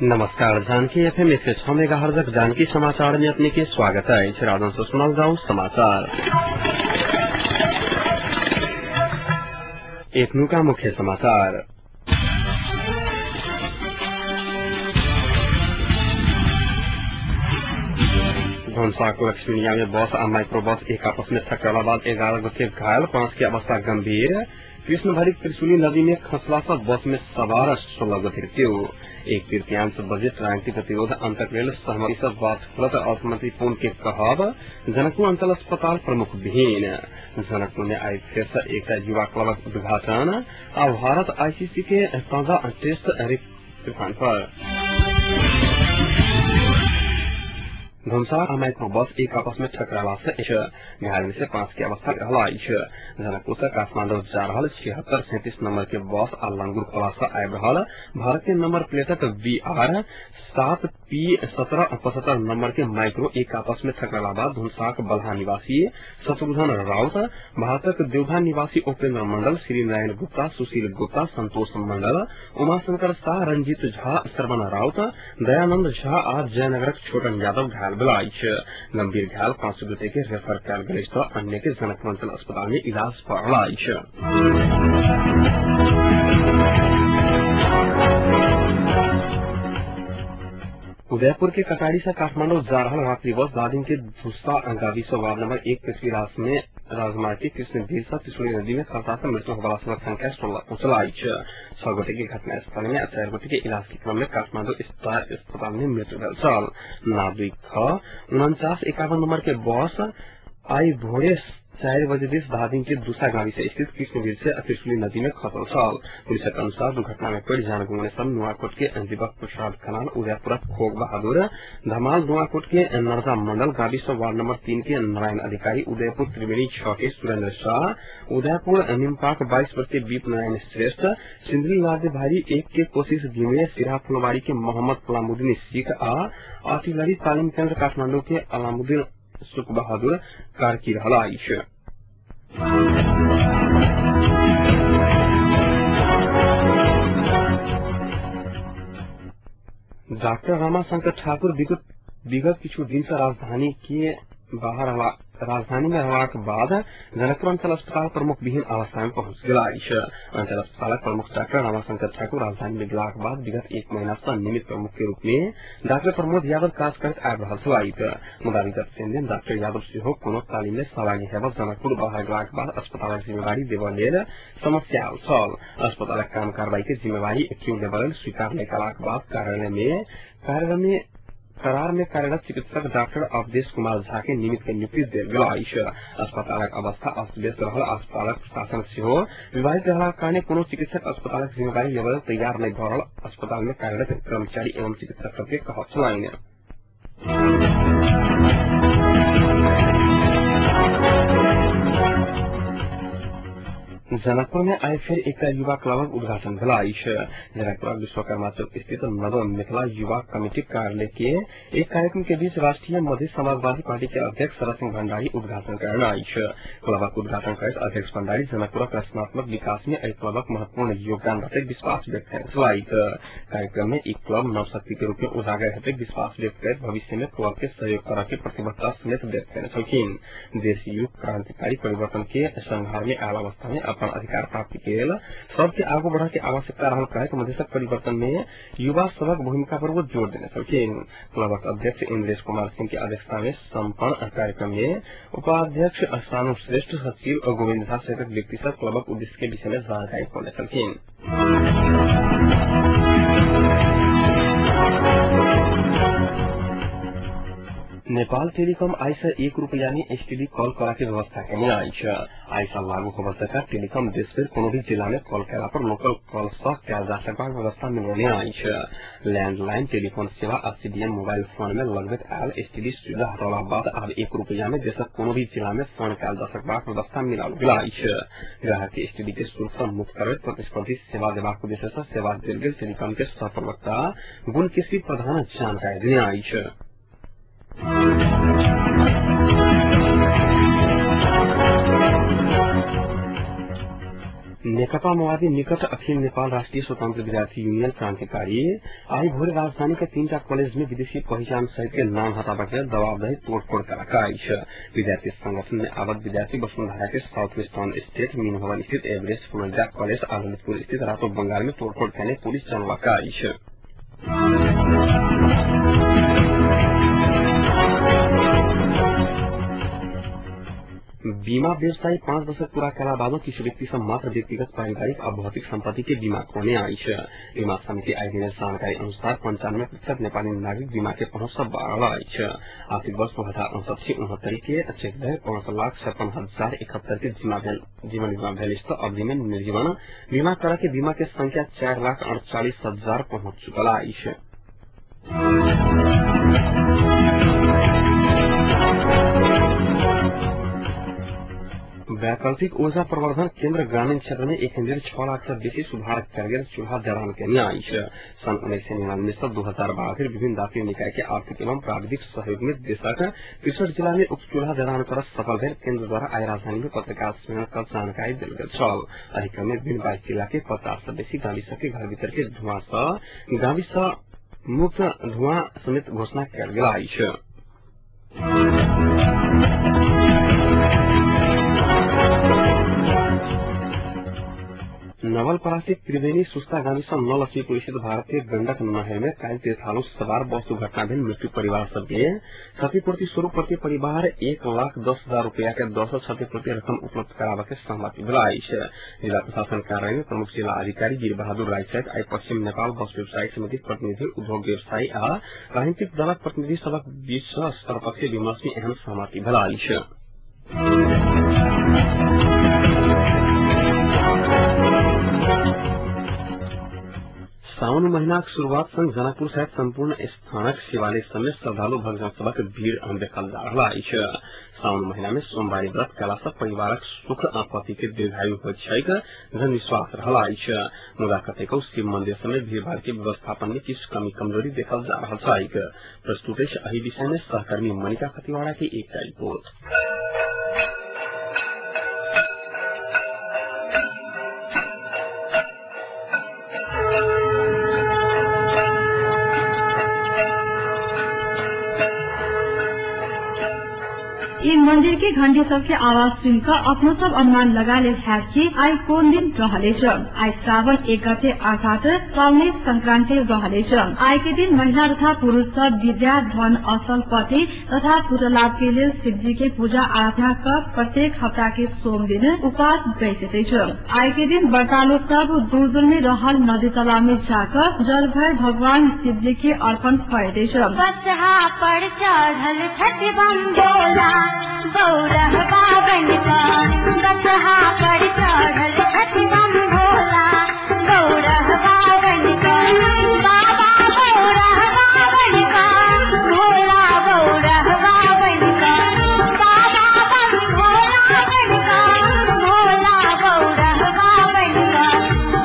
नमस्कार, जानकी एफएम 106 मेगाहर्जक जानकी समाचार में अपने के स्वागत है। राजन से सुनल जाऊ समाचार। एखनुका मुख्य समाचार। धनसाको लक्ष्मीनिया में बस आ माइक्रो बस एक आपस में टकराला बाद 11 गोटे घायल, 5 के अवस्था गंभीर। कृष्णभरी त्रिशूली नदी में खसला से बस में सवार 16 गोटे मृत्यु। एक तृतीयांश बजेट राजनीतिक गतिरोध अंतक लेल सहमति से बात खुलत अर्थमंत्री पुन के कहब। जनकपुर अंचल अस्पताल प्रमुख विहीन। जनकपुर में आई फेर से एक युवा क्लबक उद्घाटन आ भारत आईसीसी के ताजा टेस्ट स्थान पर। धनसा आ माइक्रो बस एक आपस में टकराला से घायल में से 5 के अवस्था रहल अछि। जनकपुर से काठमांडू जा रहल 7637 नंबर के बस आ लंगूर खोला से आबि रहल भारतीय नंबर प्लेटक BR 7P 1775 number के माइक्रो एक आपस में टकराला बाद धनसाक बलहा निवासी शत्रुघ्न राउत, भारतक देवघा निवासी उपेन्द्र मंडल, श्री नारायण गुप्ता, सुशील गुप्ता, संतोष मंडल, उमाशंकर शाह, रंजीत झा, श्रवण राउत, दयानंद झा आ जयनगरक छोटन यादव घायल भेल अछि। गंभीर घायल 5 गोटे के रेफर कयल गेल अछि तऽ अन्य के जनकपुर अंचल अस्पताल में इलाज भऽ रहल अछि। उदयपुर के कटारी से काठमांडू जा रहल यात्री बस दादिंग के धुस्सा गावी से वार्ड नंबर 1 पृथ्वीराज में राजमार्ग के कृष्ण भीड़ से त्रिशूली नदी में खसला से मृत्यु होबला सभक संख्या 16 पहुंचल अछि। 6 गोटे के घटनास्थल में आ 4 गोटे के इलाज के क्रम में काठमांडू स्टार अस्पताल में मृत्यु भेल छल। ना 2 ख 4951 नंबर के बस आई भोरे 4 बजे this Dhading के दूसरा गाड़ी से स्थित कृष्णवीर से त्रिशूली नदी में खसल छल। पुलिसक अनुसार दुर्घटना में पड़ि जान गुमाउने सब नुवाकोट के दीपक प्रसाद खनाल, उदयपुरक खोग बहादुर धमाल, नुवाकोट के नरजा मंडल, गावी से वार्ड नंबर 3 के नारायण अधिकारी, उदयपुर त्रिवेणी 6 के सुरेंद्र शाह, उदयपुर निम्पाक 22 वर्षीय दीप नारायण श्रेष्ठ, सिंदरी लादेभारी 1 के कोशिश घिमिरे, सिरहा फुलवारी के मोहम्मद कलामुद्दीन सिख आ आर्टिलरी तालीम केन्द्र काठमांडू के अलामुद्दीन सुख बहादुर कार्की रहल अछि। डॉक्टर रामाशंकर ठाकुर विगत किछु दिन से राजधानी के बाहर राजधानी में रहलाक बाद जनकपुर अंचल अस्पताल प्रमुख विहीन अवस्था में पहुंच गेल अछि। अंचल अस्पतालक प्रमुख डॉक्टर रामाशंकर ठाकुर राजधानी में गेलाक बाद विगत 1 महीना से नियमित प्रमुख के रूप में डॉक्टर प्रमोद यादव काज करैत आबि रहल छलथि। मुदा विगत 3 दिन डॉक्टर यादव सेहो कोनो तालीम में सहभागी हेबा जनकपुर बाहर गेलाक बाद अस्पतालक जिम्मेवारी देबऽ लेल समस्या आयल छल। अस्पतालक काम कार्रवाई के जिम्मेवारी केओ लेबऽ लेल स्वीकार नहि कयलाक बाद कार्यालय करार में कार्यरत चिकित्सक डॉक्टर अवधेश कुमार झा के नियमित के नियुक्ति देल गेल अछि। अस्पतालक अवस्था अस्त व्यस्त रहल अस्पतालक प्रशासन सेहो विवादित रहलाक कारणे कोनो चिकित्सक अस्पतालक जिम्मेवारी लेबऽ लेल तैयार नहि भऽ रहल अस्पताल में कार्यरत कर्मचारी एवं चिकित्सक सबके कहब छलनि। जनकपुर में आई फेर एक युवा क्लबक उद्घाटन भेल अछि। जनकपुर विश्वकर्मा चौक स्थित नव मिथिला युवा कमिटी कार्यालय के एक कार्यक्रम के बीच राष्ट्रीय मध्य समाजवादी पार्टी के अध्यक्ष शरद सिंह भंडारी उद्घाटन करने अछि। क्लबक उद्घाटन करैत अध्यक्ष भंडारी जनकपुरक रचनात्मक विकास में एहि क्लबक महत्वपूर्ण योगदान रहतै विश्वास व्यक्त कयने छलथि। कार्यक्रम में ई क्लब नव शक्ति के रूप में उजागर हेतै विश्वास व्यक्त करैत भविष्य में क्लब के सहयोग करऽ के प्रतिबद्धता समेत व्यक्त कयने छलखिन। देश युग क्रांतिकारी परिवर्तन के संहार में आयल अवस्था में अपन अधिकार प्राप्ति के लेल सबके आगू बढ़ के आवश्यकता रहल कहैत मधेशक परिवर्तन में युवा सबक भूमिका पर वो जोर देने छलखिन। क्लबक अध्यक्ष इंद्रेश कुमार सिंह के अध्यक्षता में सम्पन्न कार्यक्रम में उपाध्यक्ष सानु श्रेष्ठ, सचिव गोविन्द झा सहितक व्यक्ति सब क्लबक उद्देश्य के विषय में जानकारी पौने छलखिन। नेपाल टेलिकम आई से 1 रुपया में एसटीडी कॉल करा के व्यवस्था केने अछि। आई से लागू होबय जकाँ टेलिकम देशभरि कोनो भी जिला में कॉल कयला पर लोकल कॉल सह कयल जा सकबाक व्यवस्था मिलौने अछि। लैंडलाइन टेलीफोन सेवा आ सीडीएम मोबाइल फोन में लगबैत आयल एसटीडी सुविधा हटौला बाद आब 1 रुपया में देशक कोनो भी जिला में फोन कयल जा सकबाक व्यवस्था मिलाओल गेल अछि। ग्राहक के एसटीडी के शुल्क सँ मुक्त करैत प्रतिस्पर्धी सेवा देबाक उद्देश्य सँ सेवा देल गेल टेलिकम के सह प्रवक्ता गुणकेशी प्रधान जानकारी देने अछि। नेकपा माओवादी निकट अखिल नेपाल राष्ट्रिय स्वतंत्र विद्यार्थी यूनियन क्रांतिकारी आई भोरे राजधानी के 3टा कॉलेज में विदेशी पहिचान सहित के नाम हटाबा के दबाव दही तोड़फोड़ कयलक अछि। विद्यार्थी संगठन में आबद्ध विद्यार्थी वसुंधरा के साउथ वेस्टर्न स्टेट मीन भवन स्थित एवरेस्ट फ्लोरिडा कॉलेज आ ललितपुर स्थित रातो बंगाल में तोड़फोड़ कयने पुलिस जनौलक अछि। बीमा व्यवसायी 5 वर्ष पूरा कयला बादो किछु व्यक्ति सब मात्र व्यक्तिगत, पारिवारिक आ भौतिक संपत्ति के बीमा करौने अछि। बीमा समिति आइ देने जानकारी अनुसार 95% नेपाली नागरिक बीमा के पहुंच सँ बाहर अछि। आर्थिक वर्ष 2059-69 के चेक धरि 5,56,071 के जीवन बीमा भेल अछि त अवधि में निर्जीवन बीमा करऽ के बीमा के संख्या 4,48,000 पहुंच चुकल अछि। वैकल्पिक ऊर्जा प्रवर्धन केन्द्र ग्रामीण क्षेत्र में एखन धरि 6 लाख से बेसी सुधार कयल गेल चूल्हा जड़ान केने अछि। सन् 1999 से 2012 धरि विभिन्न दात्री निकाय के आर्थिक एवं प्राविधिक सहयोग में देशक 63 जिला में उक्त चूल्हा जड़ान कर सफल भेल केन्द्र द्वारा आइ राजधानी में पत्रकार सम्मेलन कर जानकारी देल गेल छल। एहि क्रम में विभिन्न 22 जिला के 50 से बेसी गाविस के घर भीतर के धुआं सँ गाविस मुक्त धुआं समेत घोषणा कयल गेल अछि। नवलपरासी त्रिवेणी सुस्ता गाविस 9 लक्ष्मीपुर स्थित भारतीय गंडक नहर में काल्हि तीर्थालु सवार बस दुर्घटना भेल मृत्यु परिवार सबके क्षतिपूर्ति स्वरूप प्रति परिवार 1,10,000 रुपया के दर सँ क्षतिपूर्ति रकम उपलब्ध कराबऽ के सहमति भेल अछि। जिला प्रशासन कार्यालय में प्रमुख जिला अधिकारी वीर बहादुर राय सहित आइ पश्चिम नेपाल बस व्यवसायी समितिक प्रतिनिधि, उद्योग व्यवसायी आ राजनीतिक दलक प्रतिनिधि सभक बीच सर्वपक्षीय विमर्श में एहन सहमति भेल अछि। सावन महीनाक शुरुआत संग जनकपुर सहित संपूर्ण स्थानक शिवालय समेत श्रद्धालु भक्तजन सभक भीड़ देखल जा रहल अछि। सावन महीना में सोमवारी व्रत कयला सँ परिवारक सुख आ पति के दीर्घायु होइत छैक जनविश्वास रहल अछि। मुदा कतेको शिव मंदिर समेत भीड़भाड़ के व्यवस्थापन में किछु कमी कमजोरी देखल जा रहल छैक। प्रस्तुत अछि एहि विषय में सहकर्मी मनिका खतिवाड़ा के एकटा रिपोर्ट। ई मंदिर के घंटी सबके आवाज सुन क अपनो सब अनुमान लगा ले हैत कि आइ कोन दिन रहले। आइ श्रावण 1 गते अर्थात साउने संक्रांति रहले। आइ के दिन महिला तथा पुरुष सब विद्या, धन, असल पति तथा पुत्र लाभ के लेल शिवजी के पूजा आराधना क प्रत्येक हप्ता के सोम दिन उपवास बैसैत अछि। आइ के दिन व्रतालु सब दूर दूर में रहल नदी तालाब में जाकर जल भर भगवान शिवजी के अर्पण करैत अछि। बसहा पर चढ़ल छठि बम बोला बौरहबा बनका, बसहा पर चढ़ल छठि बम भोला बौरहबा बनका, बाबा बौरहबा बनका, भोला बौरहबा बनका, बाबा बम भोला बनका, भोला बौरहबा बनका,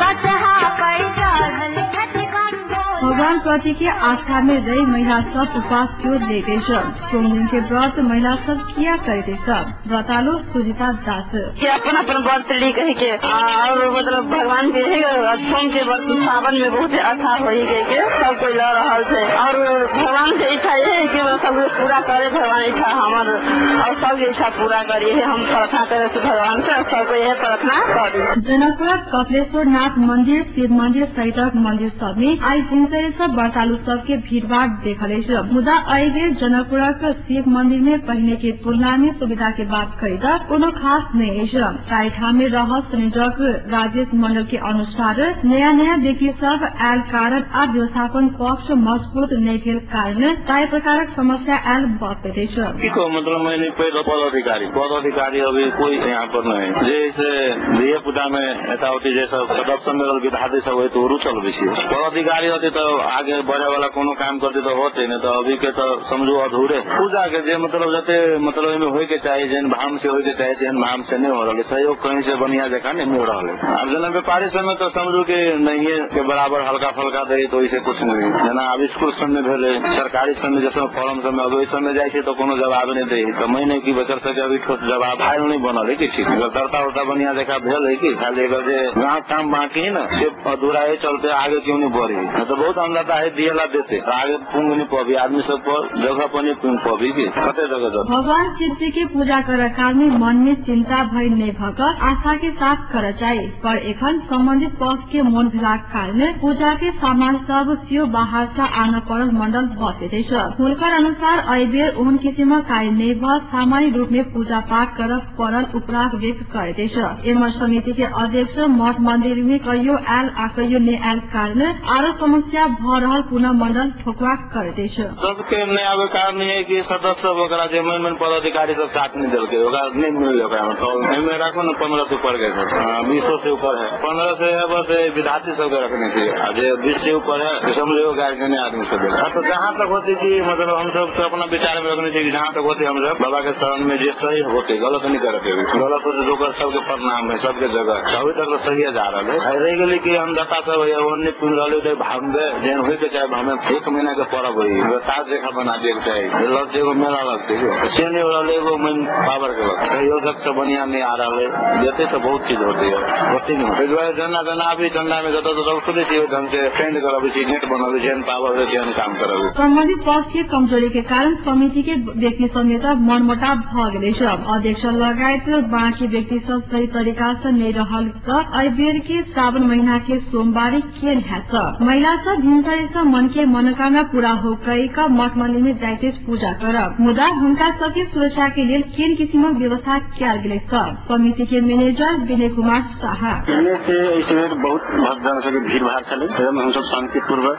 बसहा पर चढ़ल छठि बम भोला। भगवान प्रति के आस्था में रही महिला सब उपवास क्यों लेते सोम दिन के व्रत महिला सब किया करते सब व्रतालु सुजिता दास के अपन अपन व्रत ली कहे के और मतलब भगवान के सोम के व्रत सावन में बहुत अच्छा हो गए के सब कोई ल रहा है और भगवान के इच्छा ये है कि सब पूरा करे भगवान इच्छा हमार और सब इच्छा पूरा करी है। हम प्रार्थना करे भगवान से सबको यह प्रार्थना करी। जनकपुर कपिलेश्वर नाथ मंदिर, शिव मंदिर सहितक मंदिर सब में आई भिनसरे सब व्रतालु सब के भीड़भाड़ देखल अछि। मुदा एहि बेर जनकपुरक शिव मंदिर में पहिने के तुलना में सुविधा के बात करी त कोनो खास नहीं अछि। ताहि में रहल संयोजक राजेश मंडल के अनुसार नया नया व्यक्ति सब आयल कारण आ व्यवस्थापन पक्ष मजबूत नहीं भेल कारण ताहि प्रकारक समस्या आयल बतैत अछि। मतलब मैंने पदाधिकारी अभी कोई यहाँ पर नहीं, जैसे धिया पुता में एता होती जैसे सदस्य में विधायक सब तो रुचल बेसी पदाधिकारी होते तो आगे बढ़े वाला कोनो काम करते तो होते नहीं, तो अभी के तो समझो अधूरे पूजा के जे मतलब जते मतलब एहिमे होय के चाही जेहन भाम से होय के चाही तेहन भाम से नहीं हो रहा है, सहयोग कहीं से बढ़िया जगह नहीं मिल रहा है। अब जेना व्यापारी सब में तो समझो कि नहीं के बराबर हल्का फल्का दे तो ऐसे कुछ नहीं, जेना अब स्कूल सब में भेलै सरकारी सब में जैसे फॉर्म काम सब में अभी समय जाइ छै तो कोनो जवाब नहीं दे, तो महीने की बचर सबके अभी ठोस जवाब फाइल नहीं बनल है किसी दर्ता उर्ता बढ़िया देखा भेल है कि खाली एकर जे गाँव काम बाकी है ना से अधूरा है, चलते आगे क्यों नहीं बढ़े। तो बहुत अंदाजा है दिएला देते आगे पुंग नहीं पबी आदमी सब पर जगह पर नहीं पुंग पबी की कते जगह। भगवान शिव जी के पूजा कर काल में मन में चिंता भय नहीं भक आस्था के साथ कर चाही, पर एखन संबंधित पक्ष के मन भेलाक कारण पूजा के सामान सब सियो बाहर से आन पड़ल मंडल बतैत अछि। हुनकर अनुसार एहि बेर ओहन किसिमक कार्य नहि भ सामान्य रूप में पूजा पाठ कर पड़ल उपराग व्यक्त करैत अछि। एमर समिति के अध्यक्ष मठ मंदिर में कहियो आयल आ कहियो नहि आयल कारण आरो समस्या भ रहल पुनः मंडल ठोकवा करैत अछि। सबके नहि आबे कारण है कि सदस्य सब ओकरा जे मेन मेन पदाधिकारी सब साथ नहीं देलकै, ओकरा नहीं मिलल ओकरा में। तो एहिमे राखो ने 15 से ऊपर गए, 20 से ऊपर है, 15 से है बस विद्यार्थी सबके रखने छै, जे 20 से ऊपर है समझो गार्जियन आदमी सब। तो जहाँ तक होती कि मतलब हम सब तो अपना विचार में रखने चाहिए, जहाँ तक होते हम सब बाबा के शरण में जे सही होते गलत नहीं करते, गलत होते तो सबके प्रणाम है सबके जगह अभी तक तो सही जा रहा है। रह गई कि अन्नदाता सब नहीं पुन रहा भाव में जेन हो के चाहे हमें 1 महीना के पर्व हो सात रेखा बना दिए के चाही लगते एगो मेला लगते से नहीं हो रहा एगो मेन पावर के सहयोजक से बढ़िया नहीं आ रहा है, देते तो बहुत चीज होती है होती नहीं होती। जना जना अभी चंदा में जतऽ ततऽ सुनै छियै ढंग से ट्रेंड करबै छी, नेट बनबै जेहन पावर है तेहन काम करबै। सम्बन्धित पक्ष के कमजोरी के कारण समिति के व्यक्ति समेत मनमुटाव भ गेल अछि। अध्यक्ष लगायत बाँकी व्यक्ति सब सही तरीका से नहीं रहल त एहि बेर के सावन महीना के सोमवारी केन हैत। महिला सब भिनसरे से मन के मनोकामना पूरा हो कई मठ मंदिर में जाइत पूजा करब, मुदा हुनका सबके सुरक्षा के लेल केन किसिमक व्यवस्था कयल गेल अछि। समिति के मैनेजर विनय कुमार शाह से इस बेर बहुत भक्तजन सबके भीड़ भाड़ छलै, हमसब शांतिपूर्वक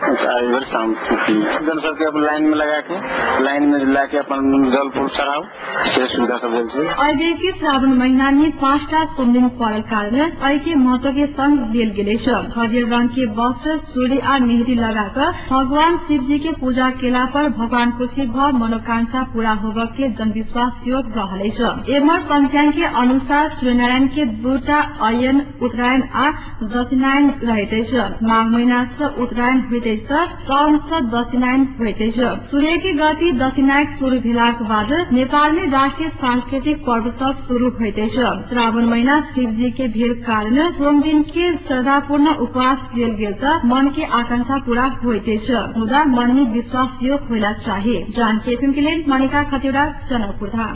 शांति जन सबके अपन लाइन में लगा के लाइन में ला के अपन जल फूल चढ़ाउ से सुविधा सब भेल छै। एहि बेर के श्रावण महीना में 5टा सोमदिन पड़ल कारण एहि के महत्व के संग देल गेल अछि। हरियर रंग के वस्त्र चूड़ी आ मेहंदी लगा कर भगवान शिव जी के पूजा केला पर भगवान खुशी भ मनोकांक्षा पूरा होब के जनविश्वास सेहो रहल अछि। एम्हर पंचांग के अनुसार सूर्यनारायण के 2टा अयन उत्तरायण आ दक्षिणायन रहैत अछि। माघ महीना से उत्तरायण होइत अछि, साउन से दक्षिणायन होइत अछि। सूर्य के गति दक्षिणायन शुरू भेलाक बाद नेपाल में राष्ट्रिय सांस्कृतिक पर्व सब शुरू होइत अछि। श्रावण महीना शिव जी के भेल कारण सोम दिन के श्रद्धापूर्ण उपवास लेल गेल त मन के आकांक्षा पूरा होइत अछि, मुदा मन में विश्वास सेहो होला चाही। जानकी एफएम के लेल मणिका खतिवड़ा, जनकपुर धाम।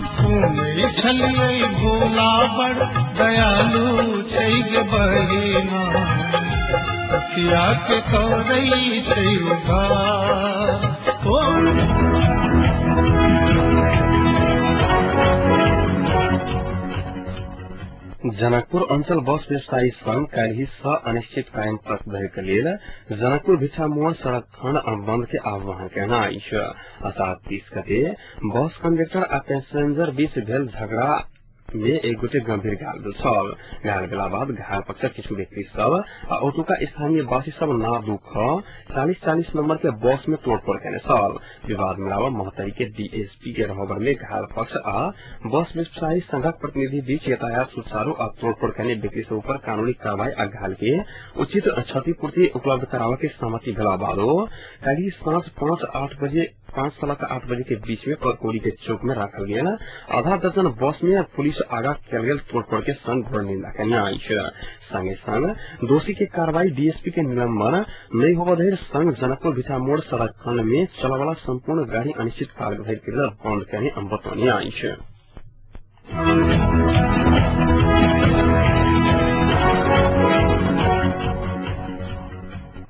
भोला बड़ दयालु छै गे बहिना, दुखिया के करै छै उद्धार। जनकपुर अंचल बस व्यवसायी संघ काल्हि सँ अनिश्चितकालीन तक के लेल जनकपुर भिक्षामोड़ सड़क खंड बंद के आह्वान केने अछि। असार 30 गते बस कंडक्टर आ पैसेंजर बीच भेल झगड़ा में एक गोटे गंभीर घायल भेल छल। घायल भेला बाद घायल पक्षक किछु व्यक्ति सब आ ओतुका स्थानीय वासी सब ना 2 40-40 नंबर के बस में तोड़फोड़ केने छल। विवाद मिलाव महतरी के डीएसपी के रहबर में घायल पक्ष आ बस व्यवसायी संघक प्रतिनिधि बीच यातायात सुचारू आ तोड़फोड़ केने व्यक्ति सब ऊपर कानूनी कार्रवाई आ घायल के उचित क्षतिपूर्ति उपलब्ध कराबऽ के सहमति भेला बादो काल्हि साँझ 5:45 8 बजे के बीच में करकोरी के चौक में राखल गेल आधा दर्जन बस में पुलिस आगा कयल गेल तोड़फोड़ के संग घोर निंदा केने अछि। संगे संग दोषी के कार्रवाई डीएसपी के निलंबन नहीं होबऽ धरि संग जनकपुर भिक्षामोड़ सड़क खंड में चलवला संपूर्ण गाड़ी अनिश्चित काल धरि के लेल बंद केने बतौने अछि।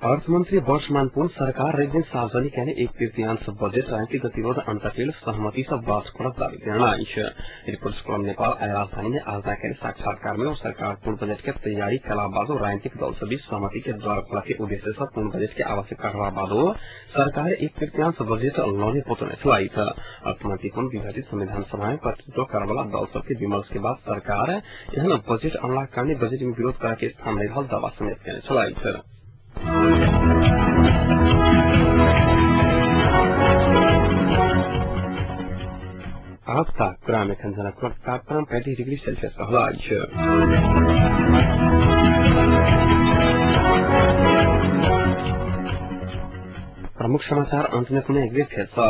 अर्थमन्त्री वर्षमानपुर सरकार रवि दिन सार्वजनिक केने 1/3 बजेट राजनीतिक गतिरोध अन्तर्केल सहमति से बात करत दावी केने अछि। रिपोर्ट्स क्लब नेपाल आइ राजधानी में आज केने साक्षात्कार में सरकार पूर्ण बजेट के तैयारी कला बादो राजनीतिक दल सब बीच सहमति के द्वार खोला के उद्देश्य से पूर्ण बजेट के आवश्यक करवा बादो सरकार 1/3 बजेट लौने पोतने छलथि। अर्थमन्त्री पुन विभाजित संविधान सभा में प्रतिनिधित्व करवाला दल सबके विमर्श के बाद सरकार एहन बजेट अनलाक कारण बजेट में विरोध करे के स्थान नहीं रहल दावा समेत केने छलथि। अब तापक्रम एखन जनकपुरक तापक्रम 35 डिग्री सेल्सियस रहल अछि। प्रमुख समाचार अंत में पुनः एक बेर फेर सँ।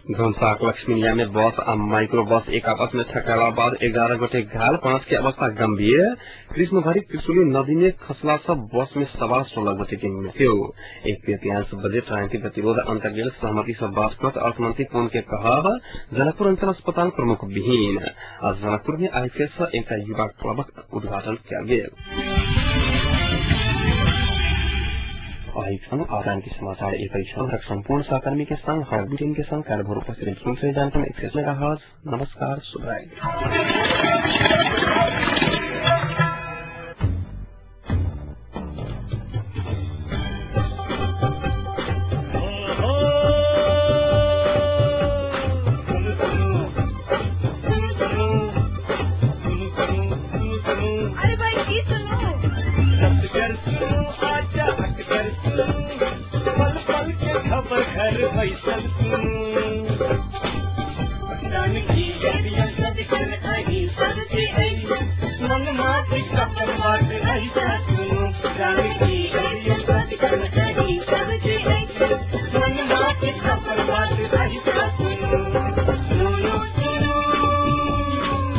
धनसाक लक्ष्मीनिया में बस आ माइक्रो बस एक आपस में ठकराला बाद 11 गोटे घायल, 5 के अवस्था गंभीर। कृष्णभरी त्रिशूली नदी में खसला से बस में सवार 16 गोटे के मृत्यु। 1:43 बजे क्रांति गतिरोध अंतर्गत सहमति से बात करत अर्थमंत्री पुन के कहब जनकपुर अंचल अस्पताल प्रमुख विहीन। आज जनकपुर में आईपीएस एकटा युवा क्लबक उद्घाटन कयल गेल। आदान के समाचार एक संपूर्ण सहकर्मी के संग हर बुलेटिन के संग काल भोर उपस्थित जानकारी। नमस्कार, शुभ।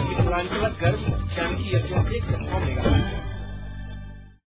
मिथिलांचलक गर्व जानकी एफ.एम. 1.9 मेगाहर्ट्ज।